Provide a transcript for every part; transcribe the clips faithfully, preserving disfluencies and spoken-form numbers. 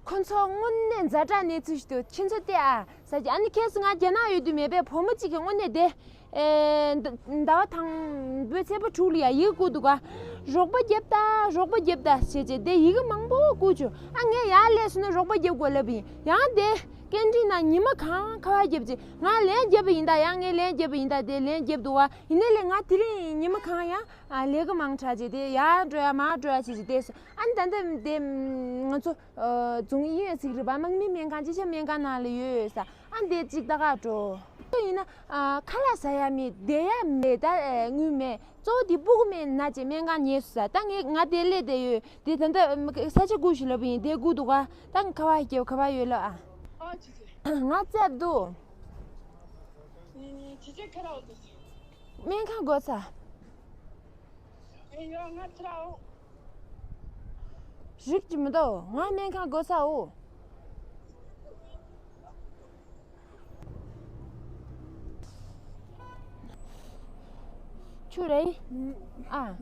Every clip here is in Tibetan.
ཁོ་ཚོ་དངོས་གནས་ཛ་དྲག་གནས་ཚུལ་ཞིག་འདུག་ཁྱེད་ཚོ་བལྟས་ཨ་ཟེར་གྱི། ཨ་ནི་ཁྱེད་ཚོ་ང་རྒྱ་ནག་ཡོད་དུས་མེད་པའི་བུ་མོ་གཅིག་གིས་དངོས་གནས་དེ། ཨེ། ཟླ་ཟླ་བ་དང་པོའི་ཚེས་པ་དྲུག་ལ་ཡ་ཡི་གེ་བསྐུར་འདུག་ག་རོགས་པ་རྒྱབ་ད་རོགས་པ་རྒྱབ་ད་ཟེར་བྱས་དེ་ཡི་གེ་མང་པོ་བསྐུར་བྱུང་། ཨ་ངས་ཡར་སླེབས་སོང་ན་རོགས་པ་རྒྱབ་དགོས་ལབ་ཡིན། ཡང་དེ་སྐད་འཕྲིན་ནང་ཉི་མ་གང་ཁ་པར་རྒྱབ་ཅིག་ང་ལན་རྒྱབ་པ་ཡིན་ད། ཡང་ངས་ལན་རྒྱབ་པ་ཡིན་ད། དེ་ལན་རྒྱབ་འདུག་ག་ཡིན་ནའི་ལས་ང་དེ་རིང་ཉི་མ་གང་ཡང་ཨ་ལས་ཀ་མང་དྲགས་བྱས་དེ་ཡར་འགྲོ་ཡ་མར་འགྲོ་ཡ་བྱས་བྱས་བསྡད་སོང་། ཨ་ནི་ད་ལྟ་དེ་ང་ཚོ་ཨ་རྫོང་ཨི་ཡོད་ཟིག་རེད་པ། དམག་མི་སྨན་ཁང་། ཅི་ཆ་སྨན་ཁང་ནང་ལ་ཡོད་ཡོད་ས། ཨ་འདི་གཅིག་ད་ག་འགྲོ། ཡིན་ན་ཨ་ཁ་ལག་ཟ་ཡ་མེད། བསྡད་ཡ་མེད། ད་ཨ་དངུལ་མེད། གཙོ་བོ་འདི་སྤུ་གུ་མེད་ན་ཅེ་སྨན་ཁང་ཉལ་སོང་ས། ད་ངས་ང་དེ་སླེབས་བསྡད་ཡོད། དེ་ད་ལྟ་ས་ཆ་སྒུག་ཞིག་ལབ་ཡིན། དེ་སྒུག་འདུག་ག་ད་ཁ་པར་རྒྱབ། ཁ་པར་ཡོད་ལ་ཨ། ཨ་ཅི་ཅི། ང་བཙལ་འདུག་ཅི་ཅི་ཁ་ར་འོ་དེ་ཅི། སྨན་ཁང་སྒོ་ཚ། ཨེ་ཡོ་ང་ཚ་ར་འོ། རིག་གི་མི་འདུག་ང་སྨན་ཁང་སྒོ་ཚ་འོ། ཆུ་རེད། ཨ།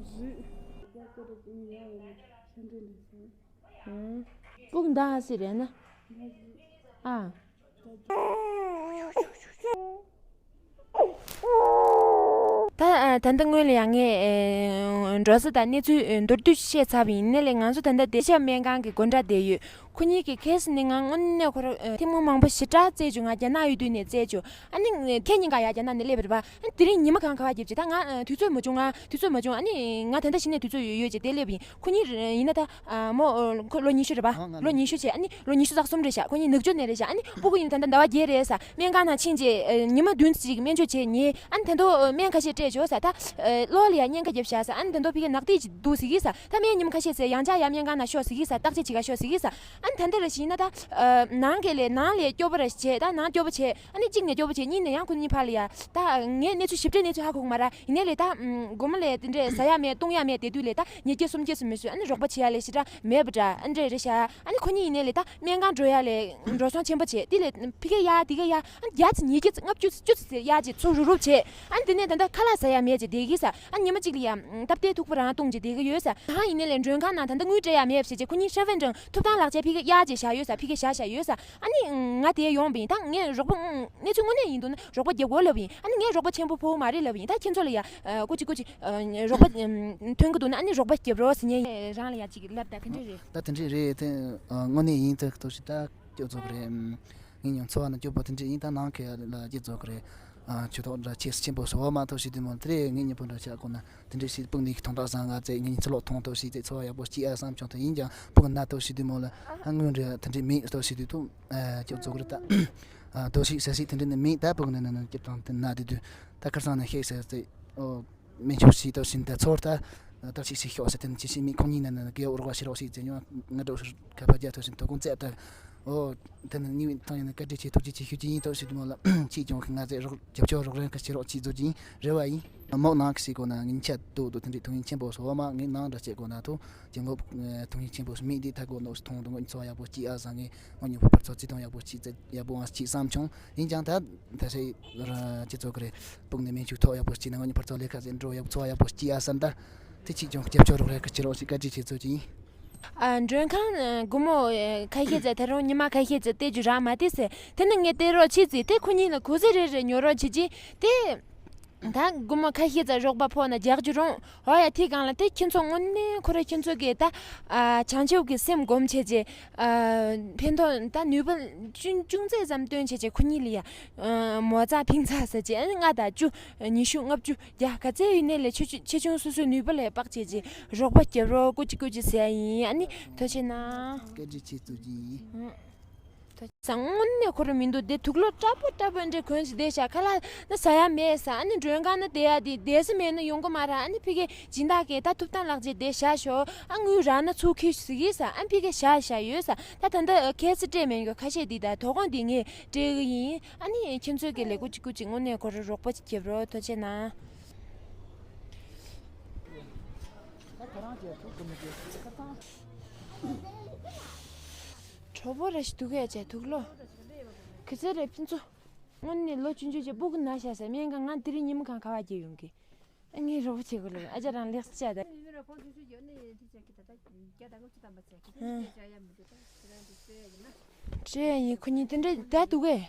སྤུག་མདའ་ཨ་སི་རེད་ན། ཨ། ད་ད་ལྟ་སྔོན་ལ་ཡང་ངས་འགྲོ་ས་དང་གནས་ཚུལ་མདོར་བསྡུས་བཤད་ཚར་བ་ཡིན་ནའི་ལས། ང་ཚོ་ད་ལྟ་བདེ་ཤ་སྨན་ཁང་གི་སྒོ་འགྲམ་བསྡད་ཡོད། ཁོ་གཉིས་ཀྱིས་གལ་སྲིད་ནི་ང་དངོས་གནས་ཁོ་རང་ཐེངས་མ་མང་པོ་ཞེ་དྲག་བཙལ་བྱུང་། ང་རྒྱ་ནག་ཡོད་དུས་ནས་བཙལ་བྱུང་། ཨ་ནི་ཁྱེད་གཉིས་ཀ་ཡ་རྒྱ་ནག་ནས་སླེབས་པ་རེད་པ། ཨ་ནི་དེ་རིང་ཉི་མ་གང་ག་པར་རྒྱབ་ཅིག་ད་ང་དུས་ཚོད་མ་བྱུང་། ང་དུས་ཚོད་མ་བྱུང་། ཨ་ནི་ང་ད་ལྟ་གཞི་ནས་དུས་ཚོད་ཡོད་ཡོད་ཅེས་དེ་སླེབས་ཡིན། ཁོ་གཉིས་ཡིན་ན་ད་མོ་ཁོ་ལོ་ཉི་ཤུ་རེད་པ། ལོ་ཉི་ཤུ་བྱས། ཨ་ནི་ལོ་ཉི་ཤུ་རྩ་གསུམ་རེད་ཤག་ཁོ་གཉིས་ནུབ་ཕྱོགས་ནས་རེད་ཤག་ཨ་ནི་སྤུ་གུ་ཡིན་ད་ལྟ་ཟླ་བ་བརྒྱད་རེད་ས། སྨན་ཁང་ནང་ཕྱིན་རྗེས་ཉི་མ་བདུན་ཙམ་ཅིག་སྨན་བཅོས་བྱས་ཉེ། ཨ་ནི་ད་དུང་སྨན་ཁ་ཤས་སྤྲད་བྱས་ས། ད་གློ་ལ་ཡ་གཉན་ཁ་བརྒྱབ་བཞག་ས། ཨ་ནི་ད་དུང་ཕ་གིར་ནག་ཐིག་ཅིག་འདུག་ཟེར་གི་ས། ད་སྨན་ཉི་མ་ཁ་ཤས་ཙམ་ཡང་ཆགས་ཡ་སྨན་ཁང་ནང་ཤོག་ཟེར་གི་ས། བརྟག་དཔྱད་བྱེད་ག་ཤོག་ཟེར་གི་ས། ཨ་ནི་ད་ལྟ་ར་ཞིག་ཡིན་ན་ད་ནང་གི་ལས་ནང་ལས་སྐྱོ་པོ་ར་བྱས། ད་ནང་སྐྱོ་པོ་བྱས། ཨ་ནི་གཅིག་ནས་སྐྱོ་པོ་བྱས། གཉིས་ནས་ཡང་ཁོ་གཉིས་ཕར་ལ་ཡ། ད་ངས་གནས་ཚུལ་ཞིབ་ཕྲའི་གནས་ཚུལ་ཧ་གོ་གི་མ་རེད། ཡིན་ནའི་ལས་ད་སྒོར་མོ་ལས་དེ་འདྲས་ཟ་ཡ་མེད་བཏུང་ཡ་མེད་བསྡད་དུས་ལས་ད་ཉིས་བརྒྱ་སུམ་བརྒྱ་སུ་མི་སུ། ཨ་ནི་རོགས་པ་བྱེད་ཡ་ལས་ཞེ་དྲག་མེད་པ་འདྲ། ཨ་འདྲས་རེད་ཤག་ཨ་ནི་ཁོ་གཉིས་ཡིན་ནའི་ལས་ད་སྨན་ཁང་འགྲོ་ཡ་ལས་འགྲོ་སོང་ཆེན་པོ་བྱས། དེ་ལས་ཕ་གི་ཡ་དེ་ག་ཡ། ཨ་ནི་བརྒྱ་ཙམ་ཉིས་བརྒྱ་ཙམ་ལྔ་བཅུ་བཅུ་ཙམ་ཟེར་ཡ་ཅིག་ཚུར་རུབ་རུབ་བྱས། ཨ་ནི་དེ་ནས་ད་ལྟ་ཁ་ལག་ཟ་ཡ་མེད་ཅེས་བསྡད་གི་ས། ཨ་ནི་ཉི་མ་གཅིག་ལ་ཡ་སྟབས་བདེ་ཐུག་པ་རང་བཏུང་ཅེས་བསྡད་གི་ཡོད་ས། ད་ཡིན་ནའི་ལས་མགྲོན་ཁང་ནང་ད་ལྟ་དངུལ་སྤྲད་ཡ་མེད་བྱས་ཅེས་ཁོ་གཉིས་身份证་ཐོབ་ཐང་ལག་ཁྱེར་ཕ་གི་གཡར་ཅེས་བཞག་ཡོད་ས། ཕ་གི་བཞག་བཞག་ཡོད་ས། ཨ་ནི་ང་དེ་ཡོང་བ་ཡིན། ད་ངས་རོགས་པ་གནས་ཚུལ་དངོས་གནས་ཡིན་འདུག་ན་རོགས་པ་རྒྱབ་དགོས་ལབ་ཡིན། ཨ་ནི་ངས་རོགས་པ་ཆེན་པོ་ཕོ་བོ་མ་རེད་ལབ་ཡིན། ད་ཁྱེད་ཚོ་ལ་ཡ་ཨ་སྐུ་མཁྱེན་སྐུ་མཁྱེན། ཨ་རོགས་པ་ཨ་ཐོན་གི་འདུག་ན་ཨ་ནི་རོགས་པ་རྒྱབ་རོགས་ཟེར་ཉན། རང་ལ་ཡ་ཅིག་ལབ་ད་ག་འདྲ་རེད། ད་དེ་འདྲས་རེད་དེ། ཨ་དངོས་གནས་ཡིན། ད་ཐོག་ཞིག་ད་སྐྱོ་ཚོགས་རེད། ངས་ཉོན་ཚོ་བ་ན་སྐྱོ་པོ་དེ་འདྲས་ཡིན། ད་ནང་ཁེ་ལ་སྐྱོ་ཚོགས་རེད། ཨ་ཆུ་ཐོག་འདྲ་ཆེས་ཆེན་པོ་སོ་བ་མ་ཐོག་ཞིག་དུས་མོ་དེ་རེད། ངས་ཉིན་པོ་འདྲ་ཆགས་གོ་ན་དེ་འདྲས་ཞིག་སྤུག་ནས་ཐོང་ཐག་བཟང་ང་ཚེ་ངས་ཚེ་ལོག་ཐོང་ཐོག་ཞིག་ཚེ་ཚོ་བ་ཡག་པོ་སྐྱིད་ཨ་བསམ་བྱུང་། ད་ཡིན་ཀྱང་སྤུག་ན་ཐོག་ཞིག་དུས་མོ་ལ་ཨ་དངོས་འདྲ་དེ་འདྲས་མེད་ཐོག་ཞིག་དུས་ཐུག་ཨ་སྐྱོ་ཚོགས་རེད་ད། ཨ་ཐོག་ཞིག་ས་ཞིག་དེ་འདྲས་ནི་མེད། ད་སྤུག་ན་ན་ན་སྐྱིད་ཐང་དེ་ན་དེ་དུས་ད་ཁར་སང་ན་ཤེས་ཟེར་ཚེ་ཨོ། སྨན་བཅོས་བྱས་ཐོག་ཞིག་ད་ཚོར་ད། བརྟག་དཔྱད་ཞིག་ཞིག་ཤོག་ཟེར། དེ་ནི་ཅི་ཞིག་མིན། ཁོང་གཉིས་ནས་ནི་རྒས་འོག་རོགས་ཞིག་རོགས་ཞིག་ཟེར་མྱོང་། ང་འགྲོ་ཁ་པར་རྒྱག་ཐོག་ཞིག་དོ་དགོང་བཙལ་ད། ཨོ། དེ་ནི་ཉི་འོད་ཐང་ཡིན་ན་བཀའ་དྲིན་ཆེ་ཐུགས་རྗེ་ཆེ་ཞུ་རྒྱུ་ཡིན། ཐོག་ཞིག་དུས་མོ་ལ་ཅིས་ཀྱང་ང་ཚོས་རོགས་རྒྱབ་སྐྱོར་རོགས་རམ་ག་ཞིག་རོགས་ཅིག་བཟོ་གྱིན་རེ་བ་ཡིན། མོག་ནང་གི་ཞིག་གོ་ན་ངན་ཆད་དུ་དུ་དེ་འདྲའི་ཐུགས་ཡིན་ཆེན་པོ་སོ་བ་མ་ངའི་ནང་འདྲ་བྱེད་གོ་ན་ཐུགས་ཀྱི་ངོ་ཐུགས་ཡིན་ཆེན་པོ་སོ་མིག་འདི་ཐག་གོ་ནོ་ཐོང་དུ་ངོ་ཚོ་ཡག་པོ་སྐྱིད་ཨ་བཟང་ངས་ངོ་ཉོ་བུ་བར་ཚོ་ཅི་དང་ཡག་པོ་སྐྱིད་ཡག་པོ་ཨ་སྐྱིད་བསམ་བྱུང་། ཡིན་ཀྱང་ད། ད་ཞེས་ར་སྤྱི་ཚོགས་ཀྱི་རེད། སྤུག་ནས་སྨན་བཅོས་ཐོག་ཡག་པོ་སྐྱིད་ན་ང་གཉིས་བར་ཚོགས་ལས་ཀ་ཟེར་འགྲོ་ཡག་ཚོགས་ཡག་པོ་སྐྱིད་ཨ་བསམ་ད། དེ་གཅིག་ཀྱང་རྒྱབ་སྐྱོར་རོགས་རེ་ག་ཅི་རོགས་ཞིག་བཀའ་དྲིན་ཆེ་ཚོ་ཅི་ཡིན། ཨ་མགྲོན་ཁང་སྒོར་མོ་ཁ་ཤས་ཙམ་ད་རུང་ཉི་མ་ཁ་ཤས་ཙམ་སྟེར་རྒྱུ་རག་མ་སྟེར་ཟེར། དེ་ནི་ངས་སྟེར་རོགས་བྱེད་ཟེར། དེ་ཁོ་གཉིས་ལ་གུ་ཟེ་རེ་རེ་ཉོ་རོགས་བྱེད་ཀྱི་དེ། ད་སྒོར་མོ་ཁ་ཤས་ཙམ་རོགས་པ་ཕོག་ན་རྒྱག་རྒྱུ་རུང་། འོ་ཡ་དེ་གང་ལ་དེ་ཁྱེད་ཚོ་དངོས་གནས་ཁོ་ར་ཁྱེད་ཚོ་གིས་ད་ཨ་བྱང་ཆུབ་ཀྱི་སེམས་སྒོམ་བྱས་རྗེས་ཨ་ཕན་ཐོགས་ད་ནུས་པ་ཅུང་ཅུང་ཟད་ཙམ་བཏོན་བྱས་རྗེས་ཁོ་གཉིས་ལ་ཡ་ཨ་མོ་རྩ་ཕིང་ཚ་ཟེར་རྗེས་ཨ་ལྔ་དང་བཅུ་ཉི་ཤུ་ལྔ་བཅུ་བརྒྱ་ག་ཚད་ཡོད་ནའི་ལས་ཆེ་ཆུང་ཆེ་ཆུང་སོ་སོའི་ནུས་པ་ལས་དཔག་བྱས་རྗེས་རོགས་པ་རྒྱབ་རོགས་སྐུ་མཁྱེན་སྐུ་མཁྱེན་ཟེར་ཡ་ཡིན། ཨ་ནི་ཐུགས་རྗེ་ཆེ་གནང་། བཀའ་དྲིན་ཆེ་ཐུགས་རྗེ་ཆེ། ཨ། ད་དངོས་གནས་ཁོ་རང་མི་འདུག་དེ་དུག་ལོག་སྐྲ་པོ་སྐྲ་པོ་འདྲ་གོན་ཅིག་བསྡད་ཤག་ཁ་ལག་ན་ཟ་ཡ་མེད་ས། ཨ་ནི་མགྲོན་ཁང་ན་བསྡད་ཡ་དེ་བསྡད་ས་མེད་ན་ཡོང་གི་མ་རེད། ཨ་ནི་ཕ་གི་སྦྱིན་བདག་གིས་ད་ཐོབ་ཐང་ལག་འཁྱེར་དེ་བཞག་ཤོག་ཨ་དངུལ་རག་ན་ཚུར་ཁྱེར་ཤོག་ཟེར་གི་ས། ཨ་ཕ་གི་བཞག་བཞག་ཡོད་ས། ད་ད་ལྟ་ཁ་སང་སྤྲད་མེད་གི་ཁ་ཤས་དེ་ད་དོ་དགོང་དེ་ངས་སྤྲད་གི་ཡིན། ཨ་ནི་ཁྱེད་ཚོས་གི་ལས་སྐུ་མཁྱེན་སྐུ་མཁྱེན་དངོས་གནས་ཁོ་རང་རོགས་པ་ཅིག་རྒྱབ་རོགས་ཐུགས་རྗེ་གནང་། གྲོགས་པོ་རེ་ཞིག་འདུག་གས་བྱས་དུག་ལོག་ག་ཚོད་རེད་ཕན་ཚུན། དངོས་གནས་ལོ་ཆུང་ཆུང་ཅིག་སྤུ་གུ་ན་ཤ་ཟ་སྨན་ཁང་ང་དེ་རིང་ཉིན་མོ་གང་ག་པར་སྐྱེལ་ཡོང་གི། ཨ་ངས་རོགས་པ་བྱེད་དགོས་ལབ། ཨ་ཅག་རང་ལེགས་སོ་བྱས་ད། ཁོང་ཆུང་ཆུང་ཡོད་ནི་ཡིན་དེ་ཅག་གི་ད་ལྟ་བརྒྱ་དང་ལྔ་བཅུ་ཐམ་པ་ཅག་གི་དེ་ནི་ཅག་ཡ་མི་འདུག་ད་ཁྱེད་རང་གི་བཟོས་ཡ་ཡིན་ན། ཁྱེད་ཡིན་ཁོ་གཉིས་དེ་འདྲ་བསྡད་འདུག་གས།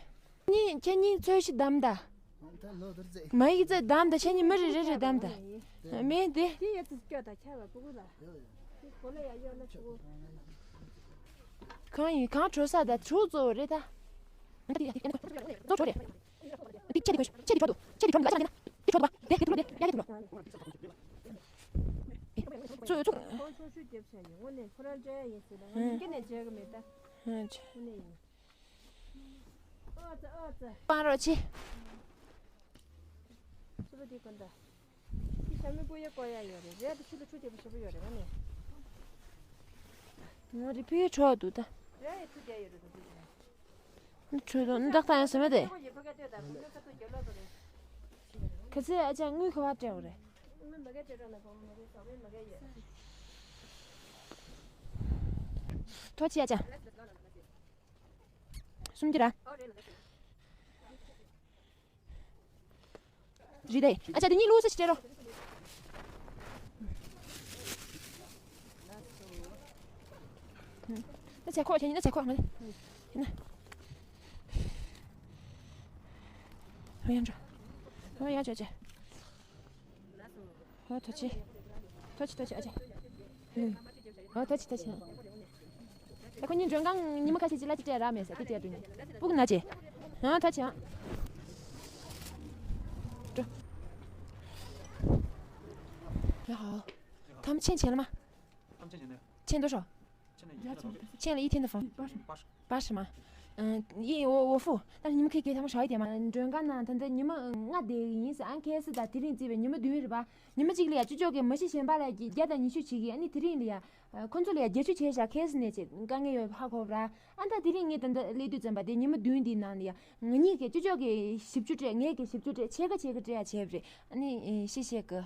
གཉིས་ཁྱེད་གཉིས་ཚོས་ཤི་བདམས་ད། ད་ལོ་དར་ཚེ། མ་ཡིག་ཚེ་བདམས་ད། ཁྱེད་གཉིས་མི་རེ་རེ་རེ་བདམས་ད། མེད་དེ། དེ་ཡ་ཚིག་སྐྱོ་ད་ཁྱད་པར་ཕྲུ་གུ་ལ། དེ་གོ་ལ་ཡ་ཡོད་ན་ཕྲུ་གུ། གང་ཡིན་གང་བྲོ་ས་ད་ཕྲུ་གུ་གཙོ་བོ་རེད་ད། ཚོ་བྲོ་རེད། འདི་ཁྱེད་ཀྱི་ཁྱེད་ཀྱི་བྲོ་འདུག་ཁྱེད་ཀྱི་བྲོ་འདུག་འདི་ཁྱེད་ཀྱི་བྲོ་འདུག་འདི་ཁྱེད་ཀྱི་བྲོ་འདུག་ཡ་ཁྱེད་ཀྱི་བྲོ། ཚུ་ཚུ། ཁོང་ཆུང་ཤོས་རྒྱབ་བྱ་ཡིན། དངོས་གནས་ཁོ་རང་འདྲ་ཡ་ཡིན་ཟེར་ན་ང་ཡིན་གྱི་ནས་བྱས་གི་མེད་ད། ཨ་ཅེ། དངོས་གནས་ཡིན། ཨོ་ཙི་ཨོ་ཙི། སྤང་རོགས་ཆེ། ཕྱི་པོ་འདི་ཀུན་ད། འདི་ཞྭ་མོའི་སྤུ་ཡ་བཀོག་ཡ་ཡོད་རེད། རེད་ད། ཕྱི་ལ་ཁྲུ་རྒྱབ་པ་ཞེ་པོ་ཡོད་རེད་ང་ནས། ང་རི་ཕི་གྲོགས་འདུག་ད། རེད་ཡ་ཁྲུ་རྒྱབ་ཡོད་རེད་ད། ཁྲུ་དང་འདག་ཐང་ཡང་ཟེར་མ་དེ། ཁ་ཚེ་ཨ་ཅག་དངུལ་ག་བ་སྤྲད་འོ་རེད། ཐོ་ཆི་ཨ་ཅག་སུམ་ཅུ་ར། རེད་དེ། ཨ་ཅག་དེ་གཉིས་ལུགས་སུ་ཞིག་སྤྲད་རོགས། ན་ཚེ་ཁོག་ཁྱེད་གཉིས་ན་ཚེ་ཁོག་ང་ཡིན་ན། ཧོ་ཡང་འགྲོ། ཧོ་ཡང་འགྲོ་ཅེ། ཧོ་ཐོ་ཆི། ཐོ་ཆི་ཐོ་ཆི་ཨ་ཅག་ཧོ་ཐོ་ཆི་ཐོ་ཆི། ད་ཁོ་གཉིས་མགྲོན་ཁང་ཉི་མ་ཁ་ཤས་ཅིག་གླ་ཅིག་སྤྲད་རག་མེད་ཟེར་དེ་སྤྲད་འགྲོ་ནི། སྤུ་གུ་ན་ཅེ། ཧོ་ཐོ་ཆི་ཨ། འགྲོ། ཡ་ཧོ། ཐམ་ཆེན་ཆེན་ལ་མ། 他们欠钱的呀。欠多少？欠了一天的房。欠了一天的房。八十。八十吗？嗯，一我我付，但是你们可以给他们少一点吗？མགྲོན་ཁང་ནང་ད་ལྟ་ཉི་མ་ལྔ་བསྡད་ཀྱི་ཡིན་ཟེར། ཨང་ཁེ་སི་ད་དེ་རིང་བརྩིས་པའི་ཉི་མ་བདུན་རེད་པ། ཉི་མ་གཅིག་ལ་ཡ་སྤྱི་ཚོགས་ཀྱི་མ་གཞི་གཞན་པ་ལ་བརྒྱ་དང་ཉི་ཤུ་བྱེད་ཀྱི། ཨ་ནི་དེ་རིང་ལ་ཡ་ཁོ་ཚོ་ལ་ཡ་བརྒྱད་ཅུ་བྱས་བཞག་ཁེ་སི་ནས་བྱེད་དཀའ་ངལ་ཡོད་ཧ་གོ་བ་ར། ཨ་ད་དེ་རིང་ངས་ད་ལྟ་སླེབས་དུས་ཙམ་པ་དེ་ཉི་མ་བདུན་འདིའི་ནང་ལ་ཡ་ང་གཉིས་ཀྱི་སྤྱི་ཚོགས་ཀྱི་བཞི་བཅུ་སྤྲད། ངས་ཀྱི་བཞི་བཅུ་སྤྲད། ཕྱེད་ཀ་ཕྱེད་ཀ་སྤྲད་ཡ་བྱས་པ་རེད། ཨ་ནི་ཤི་ཤེས་ཀི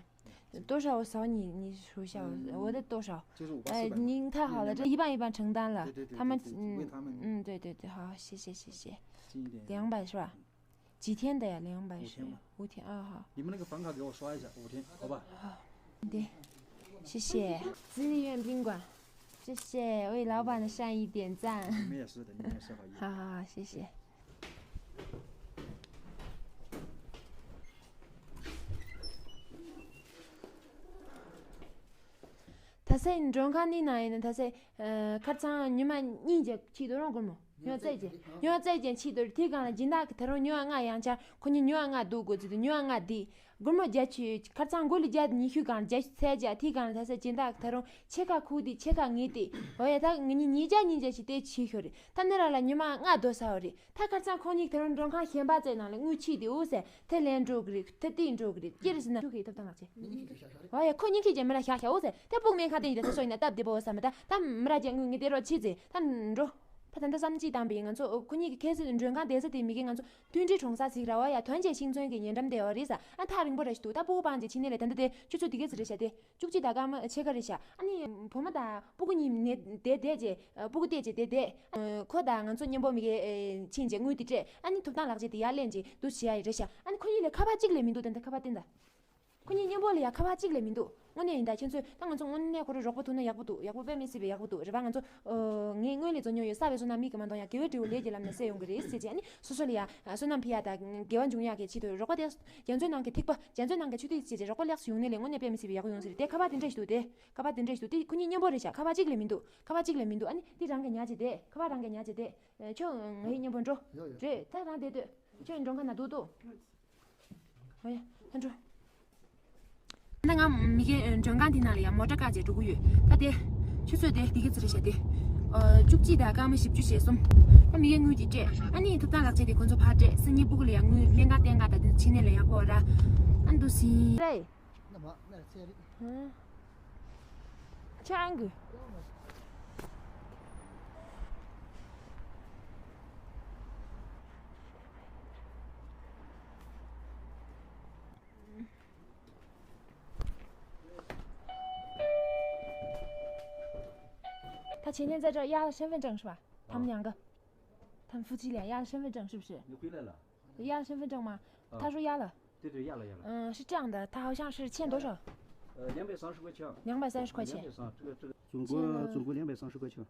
多少我少你，你数一下，我我再多少？呃，你他好了，这一半一半承担了，他们嗯嗯，对对对，好，谢谢谢谢。两百是吧？几天的呀？两百是五天吧。五天啊，好。你们那个房卡给我刷一下，五天，好吧？好，对，谢谢。自愿宾馆，谢谢，为老板的善意点赞。你们也是的，你们也是好意。好好好，谢谢。 ད་སའི་མགྲོན་ཁང་ནི་ན་ཡིན་ན་ད་སའི་ཁར་ཚང་ཉི་མ་གཉིས་ཀྱི་ཆེད་དུ་རང་སྒོར་མོ་ཉི་མ་རྩ་ཅན་ཉི་མ་རྩ་ཅན་ཆེད་དུ་དེ་གང་ལ་སྦྱིན་བདག་གི་ད་རུང་ཉི་མ་ལྔ་ཡང་ཆར་ཁོ་གཉིས་ཉི་མ་ལྔ་འདུག་དགོས་ཚུལ་དུ་ཉི་མ་ལྔ་འདི་སྒོར་མོ་བརྒྱ་ཆུ་ཁར་ཚང་སྒོར་ལ་བརྒྱ་ཉི་ཤུ་གང་བརྒྱ་ཆུ་ཚད་བརྒྱ་དེ་གང་ལ་ད་སའི་སྦྱིན་བདག་གི་ད་རུང་ཕྱེད་ཀ་ཁུག་དེ་ཕྱེད་ཀ་ངེས་ཏེ་འོ་ཡ་ད་ངེད་གཉིས་ཉིས་བརྒྱ་ཉིས་བརྒྱ་ཞིག་དེ་ཆེ་ཤོས་རེད། ད་ནི་ར་ལ་ཉི་མ་ལྔ་སྡོད་ས་བ་རེད། ད་ཁར་ཚང་ཁོ་གཉིས་ད་རུང་མགྲོན་ཁང་གཞན་པ་བཙལ་ནང་ལ་དངུལ་ཆེད་དེ་འུ་ཟེར་དེ་ལན་འགྲོ་གི་རེད། དེ་ཏིས་འགྲོ་གི་རེད། ཀྱེ་རེད་ཟེར་ན་ཁྱོད་ཀྱིས་ཐབས་དང་ལག་ཆེ། ཨོ་ཡ་ཁོ་གཉིས་ཁྱེད་ཀྱིས་མི་ལ་ཤག་ཤག་འུ་ཟེར་དེ་སྤུག་སྨན་ཁང་དེ་ཡིན། ད་ཚོ་ཡིན་ན་སྟབས་བདེ་པོ་བསམ་མི་ད་ད་མི་ར་ཅན་དངུལ་ངས་དེ་རོགས་ཆེད་ཟེར་ད་འགྲོ། ད་ད་ལྟ་བསམ་གྱིས་བཏང་པའི་ང་ཚོ་ཁོ་གཉིས་ཀྱི་ཁ་སང་མགྲོན་ཁང་བསྡད་ས་དེ་མི་གི་ང་ཚོ་མཐུན་སྒྲིལ་གྲོང་གསེབ་ཟིག་ར་བ་ཡ་ཐོན་སྐྱེད་ཤིང་ཚོན་གྱི་ཉེ་འགྲམ་དེ་ཡོད་རེད་ས། ཨ་ཐག་རིང་པོ་ར་ཞིག་འདུག་ད་སྤུ་གུ་སྤངས་རྗེས་ཕྱི་ནས་ལས་ད་ལྟ་དེ་ཆུ་ཚོད་དེ་ག་ཚོད་རེད་ཤག་དེ། བཅུ་གཅིག་དང་སྐར་མ་ཕྱེད་ཀ་རེད་ཤག་ཨ་ནི་བུ་མོ་དང་སྤུ་གུ་གཉིས་ནས་བསྡད་བསྡད་རྗེས་སྤུ་གུ་བལྟས་རྗེས་བསྡད་བསྡད། ཁོ་དང་ང་ཚོ་མཉམ་པོ་མི་གེ་ཕྱིན་རྗེས་དངུལ་དེ་སྤྲད། ཨ་ནི་ཐོབ་ཐང་ལག་ཁྱེར་དེ་ཡར་ལེན་རྗེས་འདུག་བྱེད་ཡ་ཡི་རེད་ཤག་ཨ་ནི་ཁོ་གཉིས་ལས་ཁ་པར་གཅིག་ལས་མི་འདུག་ད་ལྟ་ཁ་པར་བསྟན་ད། ཁོ་གཉིས་མཉམ་པོ་ལ་ཡ་ཁ་པར་གཅིག་ལས་མི་འདུག་དངོས་གནས་ཡིན་ད་ཁྱེད་ཚོས་ད་ང་ཚོ་དངོས་གནས་ཁོ་རང་རོགས་པ་ཐུབ་ན་ཡག་པོ་འདུག་ཡག་པོ་དཔེ་མི་སྲིད་པའི་ཡག་པོ་འདུག་རེད་པ། ང་ཚོ་ངས་དངུལ་ལས་འཛོལ་མྱོང་ཡོད། གསར་པའི་བསོད་ནམས་མིག་གིས་མ་མཐོང་ཡ། དགེ་བའི་འབྲས་བུ་ལས་ཀྱི་ལམ་ནས་སད་ཡོང་གི་རེད་ཟེར་བྱས། ཨ་ནི་སོ་སོ་ལ་ཡ་བསོད་ནམས་ཕུལ་ཡ་དང་དགེ་བ་འབྱུང་ཡ་གི་ཆེད་དུ་རོགས་པ་དེ་རྒྱ་མཚོའི་ནང་གི་ཐིགས་པ་རྒྱ་མཚོའི་ནང་གི་ཆུ་ཐིགས་བྱས་རྗེས་རོགས་པ་ལེགས་སུ་ཡོང་ནས་ལས་དངོས་གནས་དཔེ་མི་སྲིད་པའི་ཡག་པོ་ཡོང་ཟེར་དེ་ཁ་པར་དེ་འདྲ་ཞིག་འདུག་དེ་ཁ་པར་དེ་འདྲ་ཞིག་འདུག་དེ་ཁོ་གཉིས་མཉམ་པོ་རེད་ཤག་ཁ་པར་གཅིག་ལས་མི་འདུག་ཁ་པར་གཅིག་ལས་མི་འདུག་ཨ་ནི་དེ་རང་གིས་ཉར་བྱས་དེ་ཁ་པར་རང་གིས་ཉར་བྱས་དེ། ཁྱོད་ང་ཡི་མཉམ་པོ་འགྲོ། ཡོ་ཡོ། རེད་ད་རང་བསྡད་སྡོད། ཁྱོད་མགྲོན་ཁང་ནང་འདུག་འདུག་ཨོ་ཡ་ད་འགྲོ། ད་ང་མི་གའི་མགྲོན་ཁང་འདི་ནང་ལ་ཡང་མོ་ཊ་བཀག་བྱས་འགྲོ་གི་ཡོད། ད་དེ་ཆུ་ཚོད་དེ་འདི་ག་ཚོད་རེད་ཤག་དེ། ཨ་བཅུ་གཅིག་དང་སྐར་མ་བཞི་བཅུ་ཞེ་གསུམ། ད་མི་གའི་དངུལ་དེ་སྤྲད། ཨ་ནི་ཐོབ་ཐང་ལག་ཁྱེར་དེ་ཁོ་ཚོ་ཕར་སྤྲད། སང་ཉིན་སྤུ་གུ་ལ་ཡང་དངུལ་སྨན་ཁང་བསྟེན་ག་ད་དེ་ཕྱི་ནས་ལ་ཡག་པོ་ར། ཨ་འདུག་སེ་རེད། ཆང་གི། ད་ཕྱི་ནས་在这儿压了身份证是吧？他们两个，他们夫妻俩压了身份证是不是？你回来了？压了身份证吗？啊。他说压了。对对，压了压了。嗯，是这样的，他好像是欠多少？两百三十块钱。两百三十块钱。两百三十块钱。中国，中国两百三十块钱。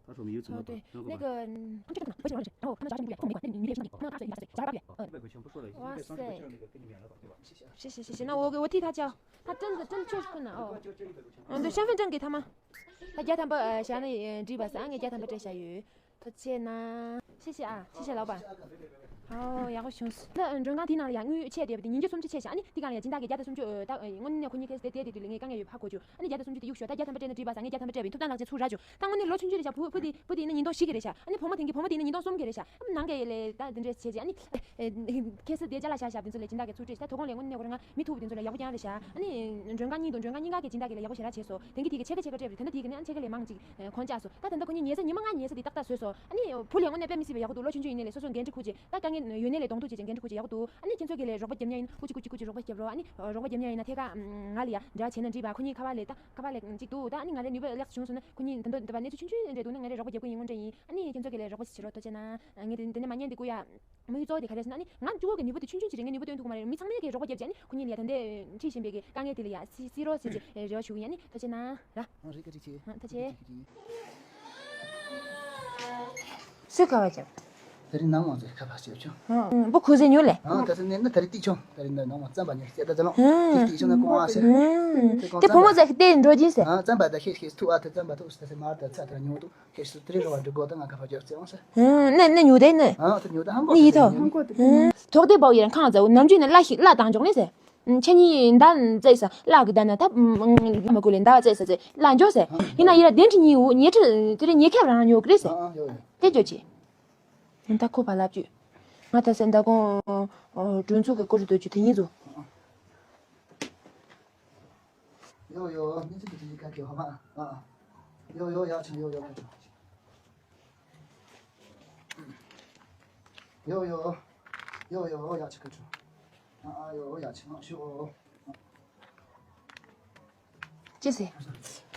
他说没有这么多。哦，对，那个，嗯，他们这个可能不会去玩儿，然后他们只要是那个月月是那个，那个月是那个，那个二十元，二十元，十二元，嗯。一百块钱不说了，哇塞。一百三十块钱那个给你免了吧，对吧？谢谢啊。谢谢，谢谢，那我给，我替他交，他真的，真的确实困难哦。嗯，对，身份证给他吗？他家他们，呃，想那，呃，这把三个家他们这下有。 ཐུགས་རྗེ་གནང་། ཤེས་ཤེས་ཨ། ཤེས་ཤེས་ལགས་པ། ཨོ་ཡག་པོ་བྱུང་སོང་། ད་མགྲོན་ཁང་དེའི་ནང་ལ་ཡང་དངུལ་ཆད་བསྡད་པ་དེ་ཉིས་བརྒྱ་སུམ་ཅུ་ཆད་ཤག་ཨ་ནི་དེ་གང་ལ་ཡང་སྦྱིན་བདག་གིས་བརྒྱ་དང་སུམ་ཅུ་ད་དངོས་གནས་ཁོ་གཉིས་ཁེ་སི་དེ་བལྟས་དེ་དུས་ལ་ངས་དཀའ་ངལ་ཡོད་ཧ་གོ་བྱུང་། ཨ་ནི་བརྒྱ་དང་སུམ་ཅུ་དེ་གཡུག་ཞོག་ད་བརྒྱ་ཐམ་པ་སྤྲད་ན་འགྲིག་པ་ཟེར་ངས་བརྒྱ་ཐམ་པ་སྤྲད་པ་ཡིན། ཐོབ་ཐང་ལག་ཆ་ཚུར་རག་བྱུང་། ད་དངོས་གནས་ལོ་ཆུང་ཆུང་རེད་ཤག་བུ་བུ་དེ་བུ་དེ་ནི་ཉིས་སྟོང་བཞི་གི་རེད་ཤག་ཨ་ནི་བུ་མོ་དེ་གི་བུ་མོ་དེ་ནི་ཉིས་སྟོང་གསུམ་གི་རེད་ཤག་ཨ་ནི་ནང་གི་ལས་ད་དེ་འདྲས་བྱས་རྗེས་ཨ་ནི། ཁེ་སི་དེ་ཅ་ལག་བཞག་བཞག་དེ་ཚོ་ལ་སྦྱིན་བདག་གིས་ཚུར་སྤྲད་ཤག་ད་དོ་དགོང་ལས་དངོས་གནས་ཁོ་རང་ང་མི་ཐུག་པ་དེ་ཚོ་ལ་ཡག་པོ་རྐྱང་རེད་ཤག་ཨ་ནི་མགྲོན་ཁང་གཉིས་དང་མགྲོན་ཁང་གཉིས་ཀ་གི་སྦྱིན་བདག་གིས་ལ་ཡག་པོ་ཞེ་དྲག་བྱས་སོང་། དེང་གི་དེ་གི་ཕྱེད་ཀ་ཕྱེད་ཀ་སྤྲད་པ་རེད། ད་ལྟ་དེ་གི་ནི་ཨ་ནི་ཕྱེད་ཀ་ལས་མང་ཅིག་ཁོང་བཅག་སོང་། ད་ད་ལྟ་ཁོ་གཉིས་ཉལ་ས་ཉི་མ་ལྔ་ཉལ་ས་དེ་ཏག་ཏག་བཟོས་སོང་། ཨ་ནི་བུ་ལས་དངོས་གནས་དཔེ་མི་སྲིད་པའི་ཡག་པོ་འདུག་ལོ་ཆུང་ཆུང་ཡིན་ནའི་ལས་སོ་སོ་འགན་འཁྲི་ཁུར་བྱས་ད་དཀའ་ངལ་ཡོད་ནའི་ལས་གདོང་ཐུག་བྱས་བྱས་འགན་འཁྲི་ཁུར་བྱས་ཡག་པོ་འདུག་ཨ་ནི་ཁྱེད་ཚོ་གི་ལས་རོགས་པ་རྒྱབ་མཁན་ཡིན་ན་ཁུར་གྱིས་ཁུར་གྱིས་ཁུར་གྱིས་རོགས་པ་རྒྱབ་རོགས། ཨ་ནི་རོགས་པ་རྒྱབ་མཁན་ཡིན་ན་ཐད་ཀར་ང་ལ་ཡ་འབྲེལ་བ་བྱས་ན་འགྲིག་པ། ཁོ་གཉིས་ཁ་པར་ལས་ད་ཁ་པར་ལས་ཅིག་འདུག་ད་ཨ་ནི་ང་ལས་ནུས་པ་ལེགས་བྱུང་སོང་ན་ཁོ་གཉིས་ད་དུང་འདི་པ་གནས་ཚུལ་ཆུང་ཆུང་འདྲ་འདུག་ན་ང་ལས་རོགས་པ་རྒྱབ་ཀྱི་ཡིན་དངོས་འདྲ་ཡིན། ཨ་ནི་ཁྱེད་ཚོ་གི་ལས་རོགས་པ་བྱེད་རོགས། ཐུགས་རྗེ་གནང་། ངས་དེ་འདི་ནས་མ་ཉན་འདི་ཀུ་ཡ། དམིགས་བཙོག་དེ་ག་རེ་ཟེར་ན་ནི་ང་གཅིག་པོ་གི་ནུས་པ་དེ་ཆུང་ཆུང་ཅིག་རེད། ངས་ནུས་པ་བཏོན་ཐུབ་ཀྱི་མ་རེད། མི་ཚང་མས་ཀྱིས་རོགས་པ་བརྒྱབ་བྱས་ནི་ཁོ་གཉིས་ལ་ཡ་ད་ལྟའི་འཁྲིད་བཞིན་པའི་གི་དཀའ་ངལ་དེ་ལ་ཡ་སི་སི་རོགས་ཟེར་གྱི་རེ་བ་ཞུ་གི་ཡིན། ཨ་ནི་ཐུགས་རྗེ་གནང་། ར། ཨ་རིག་ག་ཅིག་ཆེ། ཨ་ཐུགས་རྗེ། སུས་ཁ་པར་བརྒྱབ། ད་རིང་ནང་མ་ཚོས་ཁ་པར་བརྒྱབ་བྱུང་། ཨ་ཨ་བུ་ཁུ་ཚེ་ཉོ་ལེ། ཨ་ད་ཚེ་ནས་ན་ད་རིང་ཏིག་ཆུང་། ད་རིང་ནང་མ་རྩམ་པ་ཉོ་སྐྱེ་ད་ད་ལོ་ཏིག་ཏིག་ཆུང་ན་ཀོང་ཨ་ཟེར། ཨ་དེ་བུ་མོ་ཚེ་ཁ་ཏེ་འགྲོ་གྱིན་ཟེར། ཨ་རྩམ་པ་ད་ཤེས་ཤེས་ཐུག་ཨ་ད་རྩམ་པ་ཐུག་ད་ཚེ་མར་ད་ཚ་ད་ཉོ་འདུག་ཁྱེད་ཚོ་དེ་རིང་རོགས་པ་འགྲོ་དགོས། ད་ང་ཁ་པར་རྒྱབ་རྩེ་འོང་ཟེར། ཨ་ནས་ནས་ཉོ་དེ་ནས། ཨ་དེ་ཉོ་ད་ཧང་གོ་ནས་ཡིད་ཐོག་ཧང་གོ་དེ་ཐོག་དེ་བའོ་ཡར་ཁང་ཚ་ནམ་རྒྱུན་ནས་གླ་ཞིག་གླ་བཏང་འཇོག་ནས་ཟེར། ཁྱེད་གཉིས་ཟླ་བཙལ་ས་གླ་གི་ཟླ་ན་ད་མ་གོ་ལས་ཟླ་བ་བཙལ་ས་ཚེ་གླ་འཇོག་ཟེར། ཡིན་ན་ཡིན་ལ་དེ་འདྲ་གཉིས་འུ་ཉེ་ཁྲི་དེ་རིང་ཉེ་ཁྱབ་རང་ཉོ་གི་རེད་ཟེར། ཨ་ཨ་ཡོ་ཡོ། དེ་འཇོག་ཅིག་ད་ཁོ་བ་ལབ་རྒྱུ། ང་ད་སེ་མདང་དགོང་སྒྲོན་ཚུགས་ཀྱི་སྐོར་རེ་འདོད་རྒྱུ་དེ་གཉིས་ཚོ། ཡོ་ཡོ། གནས་ཚུལ་དེ་དེ་ག་གི་ཧོ་མ། ཨ། ཡོ་ཡོ་ཡག་ཆེན་ཡོ་ཡོ་ཁ་ཆུ། ཡོ་ཡོ། ཡོ་ཡོ་ཡག་ཆེན་ཁ་ཆུ། ཨ་ཨ་ཡོ་ཡག་ཆེན་ང་ཤུ་ཨོ། ཅི་ཟེར།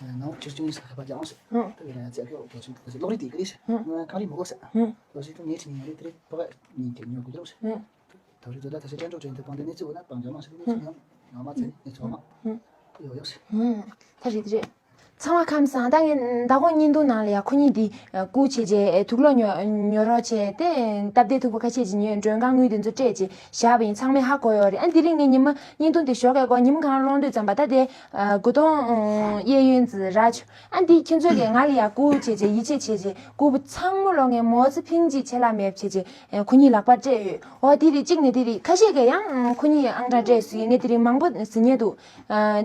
ནང་ཆུ་ཆུང་ས་ཁ་པ་ཀྱང་སེ། ཨ། དེ་ལ་ཚེ་ཁོ་གོ་ཆུང་དེ་ལོག་རི་དེ་གི་རེད་ཟེར། ཨ། ཁང་རི་མོ་གོ་ཟེར། ཨ། ལོ་ཞིག་ཏུ་ངས་ཁྲིད་ཉན་རེད་དེ་རེད་པ་ག་ཉིན་དེ་ཉོ་དགོས་རེད་ཟེར། ཨ། ད་རེས་ད་ལྟ་ད་ཆ་ཅན་ཀྲོ་ཅན་དུ་བང་དེ་གནས་ཚུལ་འོ་ན་བང་ཇོ་མ་ཟེར་གནས་ཚུལ་ཡང་ཡང་མ་ཚད་གནས་ཚུལ་མ། ཡོ་ཡོ་ཟེར། ད་རེད་རེད། ཚང་མ་ཁམས་བཟང་། ད་ངས་ཟླ་གོང་བརྙན་ཐུང་ནང་ལ་ཡང་ཁོ་གཉིས་འདི་སྐུ་བྱས་རྗེས་དུག་ལོག་ཉོ་ཉོ་རོགས་བྱས་ཏེ་སྟབས་བདེ་ཐུག་པ་ཁ་ཤས་ཅིག་ཉོས། མགྲོན་ཁང་དངུལ་དེ་ཚོ་སྤྲད་རྗེས་བཞག་པ་ཡིན། ཚང་མས་ཧ་གོ་ཡོད་རེད། ཨ་འདི་རིང་ངས་ཉི་མ་བརྙན་ཐུང་དེ་ཞོགས་ཀས་གོ་ཉིན་གང་ལོང་དུས་ཙམ་པ་ད་དེ་དགུ་སྟོང་གཡས་གཡོན་ཙི་རག་བྱུང་། ཨ་འདི་ཁྱེད་ཚོས་ཀྱིས་ང་ལ་ཡང་སྐུ་བྱས་རྗེས་ཡིད་ཆེས་བྱས་རྗེས་སྐུ་པུ་ཚང་མ་ལོ་ངས་མོ་ཙི་ཕིང་ཅི་ཆེ་ལ་མེབ་བྱས་རྗེས་ཁོ་གཉིས་ལག་པར་སྤྲད་ཡོད། འོ་དེ་རིགས་གཅིག་ནས་དེ་རིགས་ཁ་ཤས་ཀྱིས་ཡང་ཁོ་གཉིས་ཨང་གྲངས་སྤྲད་ཟེར་ངས་དེ་རིགས་མང་པོ་ཟིན་ཉེ་འདུག་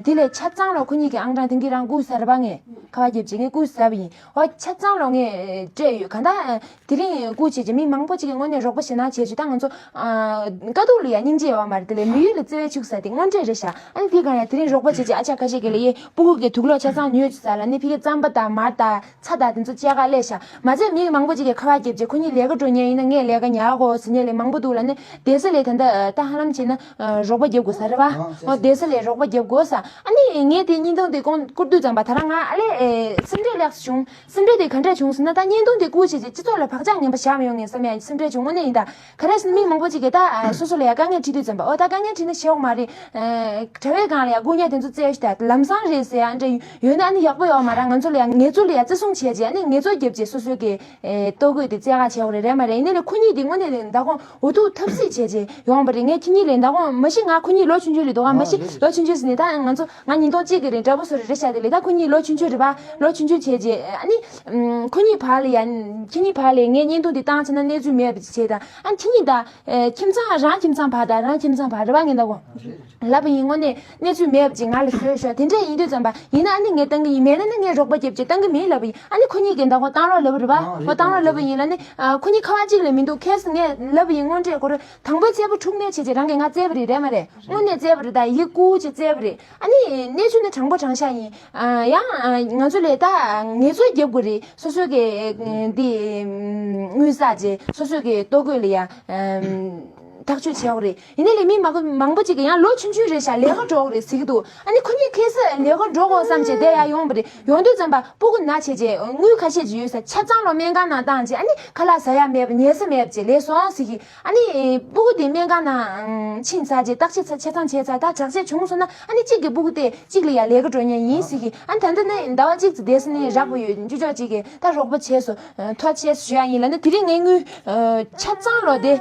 དེ་ལས་ཆ་ཚང་ལོ་ཁོ་གཉིས་ཀྱི་ཨང་གྲངས་དེང་གི་རང་སྐུ་ཟ་རེད་པ། ངས་ཁ་པར་རྒྱབ་རྗེས་ངས་སྐུ་ཟ་བ་ཡིན། འོ་ཆ་ཚང་ལོ་ངས་སྤྲད་ཡོད། གང་ལྟར་དེ་རིང་སྐུ་བྱས་རྗེས་མི་མང་པོ་ཅིག་གིས་དངོས་གནས་རོགས་པ་བྱེད་ན་བྱེད་ཆུ་ད་ང་ཚོ་དཀའ་སྡུག་ལ་ཡང་སྙིང་རྗེ་ཡོད་མ་རེད། དེ་ལས་མི་ཡུལ་ལ་བརྩེ་བས་ཕྱུག་ཟེར་དེ་དངོས་འབྲེལ་རེད་ཤག་ཨ་ནི་དེ་གང་ཡང་དེ་རིང་རོགས་པ་བྱེད་ཀྱི་ཨ་ཅག་ཁ་ཤས་ཀྱིས་ལ་ཡེ་སྤུ་གུ་གི་དུག་ལོག་ཆ་ཚང་ཉོས་ཆུ་ཟ་ལ་ནི་ཕི་གི་རྩམ་པ་དང་མར་དང་ཚྭ་དང་དེ་ཚོ་སྐྱེལ་ག་སླེབས་ཤག་མ་ཚད་མི་མང་པོ་ཅིག་གིས་ཁ་པར་རྒྱབ་རྗེས་ཁོ་གཉིས་ལས་ཀ་འགྲོ་མཁན་ཡིན་ན་ངས་ལས་ཀ་ཉར་དགོས་ཟེར་མཁན་ལས་མང་པོ་འདུག་ལ་ནི་བསྡད་ས་ལས་ད་ལྟ་ད་ཧ་ལམ་བྱས་ན་རོགས་པ་རྒྱབ་དགོས་ས་རེད་པ། ཨོ་བསྡད་ས་ལས་རོགས་པ་རྒྱབ་དགོས་ས། ཨ་ནི་ངས་དེ་བརྙན་ཐུང་དེ་ཀོང་བསྐུར་དུས་ཙམ་པ་ད་རང་ང་ཨ་ལས་སེམས་ཁྲལ་ལེགས་སུ་བྱུང་། སེམས་ཁྲལ་དེ་ག་འདྲས་བྱུང་ཟེར་ན་ད་བརྙན་ཐུང་དེ་བསྐུར་བྱས་རྗེས་སྤྱི་ཚོགས་ལ་བག་ཆགས་ངན་པ་བཞག་མི་ཡོང་ངས་བསམ་ཡ་སེམས་ཁྲལ་བྱུང་། དངོས་གནས་ཡིན་ད། ག་རེ་ཟེར་ན་མི་མང་པོ་ཅིག་གིས་ད་སོ་སོ་ལ་ཡ་དཀའ་ངལ་འཕྲད་དུས་ཙམ་པ་ཨོ་ད་དཀའ་ངལ་འཕྲད་ན་ཞེ་པོ་མ་རེད། དྲ་བའི་སྒང་ལ་ཡ་སྐུ་ཉག་དེ་ཚོ་བཙལ་ཞིག་ད་ལམ་སང་རེད་ཟེར་ཡ་འདྲ་ཡོད་ན་ཨ་ནི་ཡག་པོ་ཡོད་མ་རེད། ང་ཚོ་ལ་ཡ་ངལ་རྩོལ་ལ་ཡ་བརྩི་སྲུང་བྱས་རྗེས་ཨ་ནི་ངལ་རྩོལ་བརྒྱབ་རྗེས་སོ་སོ་གི་ལྟོ་གོས་དེ་བཙལ་ག་བྱེད་དགོས་རེད། རེད་མ་རེད། ཡིན་ནའི་ལས་ཁོ་གཉིས་དེ་དངོས་གནས་ལས་མདང་དགོང་འུ་ཐུག་ཐབས་ཤེས་བྱས་རྗེས་ཡོང་བ་རེད། ངས་ཁྱེད་གཉིས་ལས་མདང་དགོང་མ་གཞི་ང་ཁོ་གཉིས་ལོ་ཆུང་ཆུང་རེད་འདུག་ག་མ་གཞི་ལོ་ཆུང་ཆུང་ཟེར་ནས་ད་ང་ཚོ་ང་ཉིས་སྟོང་གཅིག་གི་རེད་འདྲ་པོ་བཟོ་རེད་རེད་ཤག་དེ་ལས་ད་ཁོ་གཉིས་ལོ་ཆུང་ཆུང་རེད་པ། ལོ་ཆུང་ཆུང་བྱས་རྗེས་ཨ་ནི། ཁོ་གཉིས་བར་ལ་ཡ། ཁྱེད་གཉིས་བར་ལ་ངས་བརྙན་ཐུང་འདི་བཏང་ཚར་ན་གནས་ཚུལ་མེད་པ་བྱས་དང་ཨ་ཁྱེད་གཉིས་ད། ཁྱིམ་ཚང་རང་ཁྱིམ་ཚང་བར་དང་རང་ཁྱིམ་ཚང་བར་རེད་པ་ངས་ད་གོ། ལབ་པ་ཡིན་དངོས་གནས་གནས་ཚུལ་མེད་པ་ཅིག་ང་ལ་བཟོས་ཤོག་དེ་འདྲས་ཡིན་དུས་ཙམ་པ་ཡིན་ན་ཨ་ནི་ངས་བཏང་གི་ཡིན་མེད་ན་ནི་ངས་རོགས་པ་རྒྱབ་ཅིག་བཏང་གི་མིན་ལབ་པ་ཡིན། ཨ་ནི་ཁོ་གཉིས་ཀྱིས་ད་གོ་བཏང་རོགས་ལབ་པ་རེད་པ། ཨོ་བཏང་རོགས་ལབ་པ་ཡིན་ལ་ནི་ཁོ་གཉིས་ཁ་པར་གཅིག་ལས་མི་འདུག་ཁེ་སང་ངས་ལབ་པ་ཡིན་དངོས་འབྲེལ་ཁོ་རང་དང་པོའི་ཚེ་ཕུ་འཁྲུག་ནས་བྱས་རྗེས་རང་གིས་ང་བཙལ་བ་རེད་རེད་མ་རེད། དངོས་གནས་བཙལ་བ་རེད་ད་ཡིག་སྐུ་ཅིག་བཙལ་བ་རེད། ཨ་ནི་གནས་ཚུལ་ནི་དྲང་པོ་དྲང་བཞག་ཡིན། ཡང་ང་ཚོ་ལས་ད་ངལ་རྩོལ་རྒྱབ་དགོས་རེད། སོ་སོ་གི་འདི་དངུལ་བསགས་རྗེས་སོ་སོ་གི་ལྟོ་གོས་ལ་ཡ་ཨམ་ ཐག་གཅོད་བྱེད་ཡོད་རེད། ཡིན་ནའི་ལས་མི་མང་པོ་མང་པོ་ཅིག་གིས་ཡང་ལོ་ཆུང་ཆུང་རེད་ཤག་ལས་ཀ་འགྲོ་གི་རེད་ཟེར་གྱི་འདུག་ཨ་ནི་ཁོ་གཉིས་ཁ་སང་ལས་ཀ་འགྲོ་དགོས་བསམ་བྱས་བསྡད་ཡ་ཡོང་བ་རེད། ཡོང་དུས་ཙམ་པ་སྤུ་གུ་ན་བྱས་རྗེས་དངུལ་ཁ་ཤས་ཅིག་ཡོད་ས་ཆ་ཚང་ལོ་སྨན་ཁང་ནང་བཏང་རྗེས་ཨ་ནི་ཁ་ལག་ཟ་ཡ་མེད་པ་ཉལ་ས་མེད་པ་བྱས་ལས་སོང་ཟེར་གྱི། ཨ་ནི་སྤུ་གུ་དེ་སྨན་ཁང་ནང་ཕྱིན་ཚར་རྗེས་བརྟག་དཔྱད་ཆ་ཆ་ཚང་བྱས་ཚར། ད་དྲག་ཆས་བྱུང་སོང་ན་ཨ་ནི་གཅིག་གི་སྤུ་གུ་དེ་གཅིག་ལ་ཡ་ལས་ཀ་འགྲོ་མཁན་ཡིན་ཟེར་གྱི། ཨ་ནི་ད་ལྟ་ནི་ཟླ་བ་གཅིག་ཙམ་བསྡད་ས་ནི་རག་པ་ཡོད། ཅུ་ཅོག་ཅིག་གིས་ད་རོགས་པ་བྱས་སོང་། ཐོ་ཆས་ཞུ་ཡ་ཡིན་ལ་ནི་དེ་རིང་ངའི་དངུལ་ཆ་ཚང་ལོ་དེ་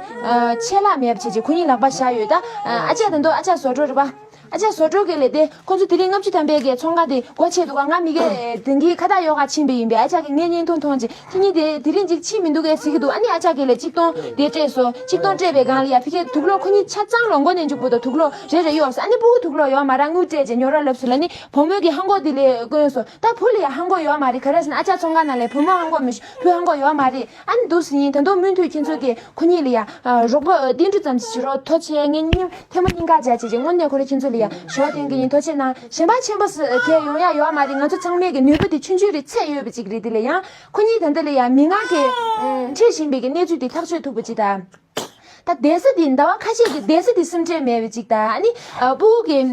ཆད་ལྷག་མེད་པ་བྱས་རྗེས་ཁོ་གཉིས་ལག་པ་བཞག་ཡོད། ད་ཨ་ཅག་དེ་ཚོ་ཨ་ཅག་བཟོ་གྲོགས་རེད་པ། ཨ་ཅག་བཟོ་གྲོགས་ཀྱི་ལས་དེ་ཁོ་ཚོ་དེ་རིང་ལྔ་བཅུ་ཐམ་པའི་གི་ཚོང་ཁང་དེ་སྒོ་ཕྱེ་འདུག་ག་ང་མི་གེ་དེང་གི་ཁ་བཏགས་ཡོ་ག་ཕྱིན་པ་ཡིན་པས་ཨ་ཅག་གིས་ངའི་བརྙན་ཐུང་མཐོང་རྗེས་ཁྱེད་གཉིས་དེ་དེ་རིང་ཅིག་ཕྱིན་མི་འདུག་གས་ཟེར་གྱི་འདུག་ཨ་ནི་ཨ་ཅག་གིས་ལས་ཆིག་སྟོང་དེ་སྤྲད་སོང་། ཆིག་སྟོང་སྤྲད་པའི་སྒང་ལ་ཡ་ཕ་གིའི་དུག་ལོག་ཁོ་གཉིས་ཆ་ཚང་ལོ་མགོ་ནས་མཇུག་བར་དུ་དུག་ལོག་རེ་རེ་གཡོགས་སོང་། ཨ་ནི་སྤུ་གུ་དུག་ལོག་ཡོད་མ་རེད། དངུལ་སྤྲད་རྗེས་ཉོ་ར་ལབ་སོང་ལ་ནི་བུ་མོ་གི་ཧང་གོ་དེ་ལས་བསྐོན་སོང་། ད་བུ་ལ་ཡ་ཧང་གོ་ཡོད་མ་རེད། ག་རེ་ཟེར་ན་ཨ་ཅག་ཚོང་ཁང་ནང་ལས་བུ་མོ་ཧང་གོ་མི་ཤེས། བུ་ཧང་གོ་ཡོད་མ་རེད། ཨ་ནི་འདུག་སེ་ཡིན། ད་དུང་མུ་མཐུད་ཁྱེད་ཚོ་གིས་ཁོ་གཉིས་ལ་ཡ་རོགས་པ་བསྟུན་གྲོས་ཙམ་ཞིག་བྱེད་རོགས། ཐུགས་རྗེ་ཆེ། ངས་སྙིང་ཐལ་མོ་སྙིང་ག་བྱས་བྱས་བྱས་དངོས་གནས་ཁོ་རང་ཁྱེད་ཚོ་ལ་ཡ་ཞུ་བ་བསྟན་གྱི་ཡིན། ཐུགས་རྗེ་གནང་། གཞན་པ་ཆེན་པོ་ཟེར་གང་ཡང་ཡོང་ཡ་ཡོད་མ་རེད། ང་ཚོ་ཚང་མས་ཀྱི་ནུས་པ་དེ་ཆུང་ཆུང་རེད། ཚད་ཡོད་པ་ཅིག་རེད། དེ་ལ་ཡང་ཁོ་གཉིས་ད་ལྟ་ལ་ཡ་མི་ང་གི་ཨ་འཁྲིད་བཞིན་པའི་གི་གནས་ཚུལ་དེ་ཐག་གཅོད་ཐུབ་པ་ཅིག་དང་། ད་བསྡད་ས་དེ་ཟླ་བ་ཁ་ཤས་ཀྱི་བསྡད་ས་དེ་སེམས་ཁྲལ་མེད་པ་ཅིག་དང་། ཨ་ནི་ཨ་སྤུ་གུ་གི་ཨ་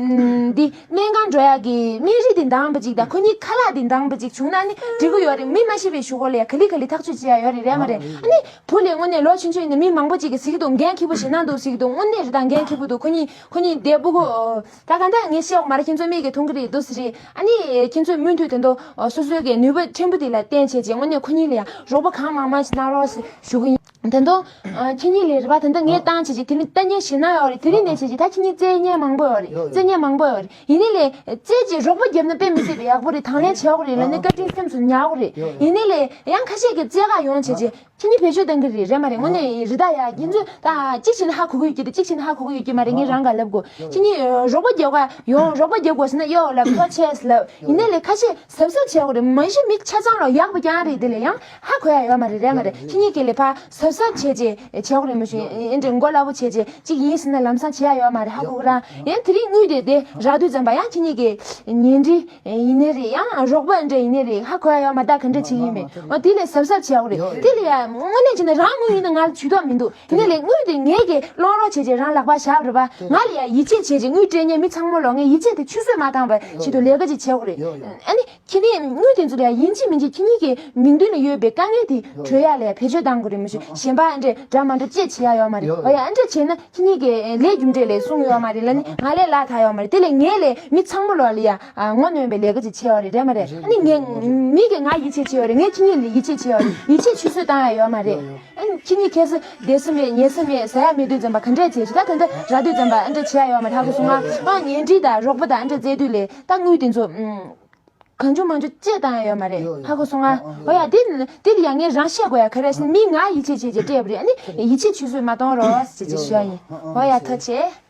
འདི་སྨན་ཁང་འགྲོ་ཡ་གི་སྨན་རིན་དེ་འདང་བ་ཅིག་དང་། ཁོ་གཉིས་ཁ་ལག་དེ་འདང་བ་ཅིག་བྱུང་ན་ཨ་ནི་འགྲིག་གི་ཡོད་རེད། མི་མ་ཤི་བའི་གཞུག་གུ་ལ་ཡ་ག་ལེ་ག་ལེ་ཐག་གཅོད་བྱེད་ཡ་ཡོད་རེད། རེད་མ་རེད། ཨ་ནི་བུ་ལས་དངོས་གནས་ལོ་ཆུང་ཆུང་ཡིན་ན་མི་མང་པོ་ཅིག་གིས་ཟེར་གྱི་འདུག་འགན་འཁྱེར་པོ་ཞེ་དྲག་འདུག་ཟེར་གྱི་འདུག་དངོས་གནས་རེད། ད་འགན་འཁྱེར་པོ་འདུག་ཁོ་གཉིས་ཁོ་གཉིས་བསྡད་སྤུ་གུ་ད་ག་འདྲ་ངས་བཤད་དགོས་མ་རེད། ཁྱེད་ཚོ་མིག་གིས་མཐོང་གི་རེད། འདུག་ཟེར་རེད། ཨ་ནི་ཁྱེད་ཚོས་མུ་མཐུད་དེ་འདུག་སོ་སོའི་གི་ནུས་པ་ཕྲན་བུ་དེ་ལ་བརྟེན་བྱས་རྗེས་དངོས་གནས་ཁོ་གཉིས་ལ་ཡང་རོགས་པ་གང་མང་མང་ཞིག་གནང་རོགས་ཞུ་གི་ཡིན། ད་དུང་ཁྱེད་གཉིས་ལས་རེད་པ། ད་ལྟ་ངས་བཏང་བྱས་རྗེས་དེ་རིང་ལྟ་མཁན་ཞེ་དྲག་ཡོད་རེད། དེ་རིང་ནས་བྱས་རྗེས་ད་ཁྱེད་གཉིས་རྩེད་མཁན་མང་པོ་ཡོད་རེད། རྩེད་མཁན་མང་པོ་ཡོད་རེད། ཡིན་ནའི་ལས་རྩེད་རྗེས་རོགས་པ་བརྒྱབ་ན་དཔེ་མི་སྲིད་པའི་ཡག་པོ་རེད། དང་ལེན་བྱེད་དགོས་རེད་ལབ་ནས་བཀའ་དྲིན་སེམས་སུ་ཉར་དགོས་རེད། ཡིན་ནའི་ལས་ཡང་ཁ་ཤས་ཀྱིས་རྩེད་ག་ཡོང་བྱས་རྗེས་ཁྱེད་གཉིས་བེད་སྤྱོད་གཏང་གི་རེད། རེད་མ་རེད། དངོས་གནས་རེད། ད་ཡ་ཁྱེད་ཚོས་ད་གཅིག་བྱས་ན་ཧ་གོ་གི་ཡོད་ཀྱི་རེད། གཅིག་བྱས་ན་ཧ་གོ་གི་ཡོད་ཀྱི་མ་རེད། ངས་རང་ག་ལབ་དགོས། ཁྱེད་གཉིས་རོགས་པ་རྒྱག་ག་ཡོང་། རོགས་པ་རྒྱག་དགོས་ཟེར་ན་ཡོ་ལབ། ཐོ་ཆེ་ལབ། ཡིན་ནའི་ལས་ཁ་ཤས་གཟབ་གཟབ་བྱེད་དགོས་རེད། མ་གཞི་མི་ཆ་ཚང་ལ་ཡག་པོ་རྐྱང་རེད། དེ་ལས་ཡང་ཧ་གོ་ཡ་ཡོད་མ་རེད། རེད་མ་རེད། ཁྱེད་གཉིས་ཀྱིས་ལས་ཕར་གཟབ་གཟབ་བྱས་རྗེས་བྱེད་དགོས་རེད། མ་གཞི་ཨེ་འདྲ་མགོ་སླ་པོ་བྱས་རྗེས་གཅིག་ཡིན་ཟེར་ན་ལམ་སང་བྱེད་ཡ་ཡོད་མ་རེད། ཧ་གོ་གི་ར། ཡང་དེ་རིང་དངུལ་དེ་དེ་རག་དུས་ཙམ་པ་ཡང་ཁྱེད་གཉིས་ཀྱི་ཉེ་འབྲེལ་ཡིན་ནའི་རེད། ཡང་རོགས་པ་འདྲ་ཡིན་ནའི་རེད། ཧ་གོ་ཡ་ཡོད་མ་རེད། ད་ག་འདྲ་བྱེད་ཀྱི་ཡིན་མིན། འོ་དེ་ལས་གཟབ་གཟབ་བྱེད་དགོས་རེད། དེ་ལས་ཡ་དངོས་གནས་བྱས་ན་རང་དངུལ་ཡིན་ན་ང་ལ་ཇུས་གཏོགས་མི་འདུག་དེ་ནས་ལས་དངུལ་དེ་ངེད་ཀྱིས་སློང་རོགས་བྱས་རྗེས་རང་ལག་པར་བཞག་རེད་པ། ང་ལ་ཡ་ཡིད་ཆེས་བྱས་རྗེས་དངུལ་སྤྲད་མཁན་མི་ཚང་མ་ལོ་ངས་ཡིད་ཆེས་དེ་ཆུད་ཟོས་མ་བཏང་བའི་ཆེད་དུ་ལས་ཀ་ཅིག་བྱེད་དགོས་རེད། ཨ་ནི་ཁྱེད་ནས་དངུལ་དེ་ཚོ་ལ་ཡ་ཡིན་གཅིག་མིན་གཅིག་ཁྱེད་གཉིས་ཀྱི་མིང་དོན་ལ་ཡོད་པའི་དཀའ་ངལ་དེ་གྲོལ་ཡ་ལ་ཡ་བེད་སྤྱོད་གཏང་དགོས་རེད། མ་གཞི་གཞན་པ་ཨ་འདྲས་འདྲ་མ་འདྲ་ཅིག་བྱེད་ཡ་ཡོད་མ་རེད། འོ་ཡ་ཨ་འདྲས་བྱས་ན་ཁྱེད་གཉིས་ཀྱི་ལས་རྒྱུ་འབྲས་ལ་སྲུང་ཡོད་མ་རེད་ལབ་ནི་ང་ལས་ལ་ཐག་ཡོད་མ་རེད། དེ་ལས་ངས་ལས་མི་ཚང་མ་ལོ་ལ་ཡ་ངོ་གནོན་པའི་ལས་ཀ་ཅིག་བྱེད་ཡོད་རེད། རེད་མ་རེད། ཨ་ནི་ངས་མི་གིས་ང་ཡིད་ཆེས་བྱེད་ཡོད་རེད། ངས་ཁྱེད་གཉིས་ལ་ཡིད་ཆེས་བྱེད་ཡོད་རེད། ཡིད་ཆེས་ཆུད་ཟོས་བཏང་ཡ་ཡོད་མ་རེད། ཨ་ནི་ཁྱེད་གཉིས་ཁ་སང་བསྡད་ས་མེད་ཉལ་ས་མེད་ཟ་ཡ་མེད་དུས་ཙམ་པ་ག་འདྲས་བྱེད་ཅིག་ད་ད་ལྟ་རག་དུས་ཙམ་པ་ཨ་འདྲས་བྱེད་ཡ་ཡོད་མ་རེད། ཧ་གོ་སོང་ང་། ཨ་ཉེ་འབྲེལ་དང་རོགས་པ་དང་ཨ་འདྲས་བཙལ་དུས་ལས་ད་དངུལ་དེ་ཚོ་གང་བྱུང་མང་བྱུང་སྤྲད་བཏང་ཡ་ཡོད་མ་རེད། ཡོ་ཡོ། ཧ་གོ་སོང་ང་། ཨ་ཨ་འོ་ཡ་དེ་དེ་ལ་ཡ་ངས་རང་བཤད་དགོས་ཡ་ག་རེ་ཟེར་ན་མི་ང་ཡིད་ཆེས་བྱས་བྱས་སྤྲད་པ་རེད། ཨ་ནི་ཡིད་ཆེས་ཆུད་ཟོས་མ་གཏོང་རོགས་ཟེར་ཅིག་ཞུ་ཡ་ཡིན། ཨོ་ཡ་ཐུགས་རྗེ་ཆེ།